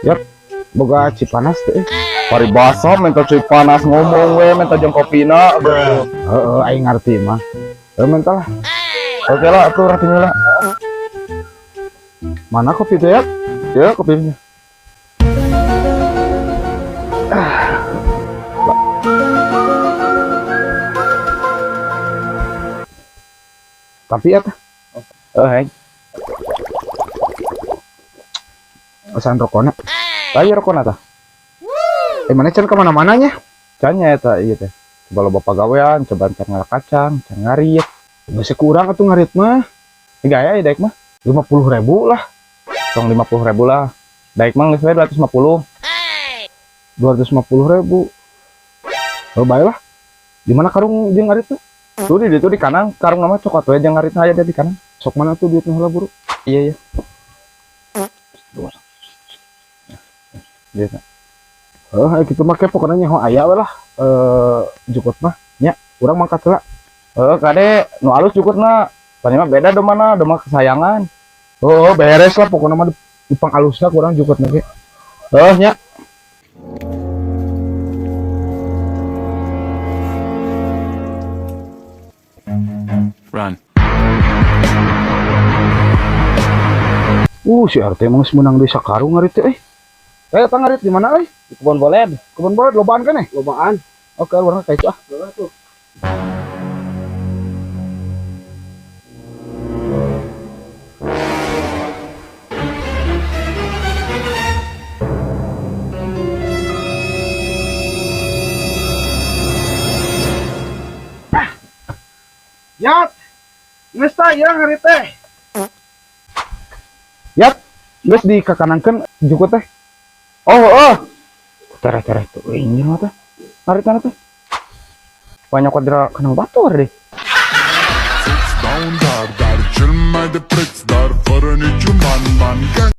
Yap, boga Cipanas teh. Paribasa minta Cipanas ngomong we, minta jeung kopina gitu. Heeh, aing ngarti mah. Heuh, minta lah. Oke lah, atuh ratunya lah. Mana kopi teh, ya? Ya, kopinya. Tapi ya teh. Hei. Pesan rokona. Ayo rokona tah. Mana can kemana-mana nya? Can nya eta ieu teh. Coba loba pagawean, coba can ngalak kacang, can ngarit. Geus kurang atuh ngarit mah. Tiga aya daek mah. 50.000 lah. Tong 50.000 lah. Daek mah geus we 250. 250.000. Oh, bae lah. Di mana karung jeung ngarit tuh? Tuh di ditu di kanan, karung nama cokot we jeung ngaritna aya di kanan. Sok mana tuh duitnya heula buru? Iya, iya. Duitna. Heuh, kitu mah ke pokona nyaho aya we lah. Jukut mah nya, urang mangkat heula. Heuh, kade nu alus jukutna. Tadi mah beda domana, doma kesayangan. Oh, beres lah pokona mah dipang alusna kurang jukutna ge. Heuh nya. Run. Si RT mah geus meunang deui sakarung ngarit teh euy. Eta ngarit di mana euy? Di kebon boled. Kebon boled lobaan kan eh? Lobaan. Oke, urang ka itu ah. Lobaan tuh. Yat. Geus tah ieu ngarit teh. Yat, geus dikakanangkeun jukut teh. Oh, oh. Tereh-tereh tuh ini mah teh. Ngarit mana teh? Banyak kodra kanang batur deh. Down dar dar, cel mai de preț, dar fără niciun ban, ban. Gang.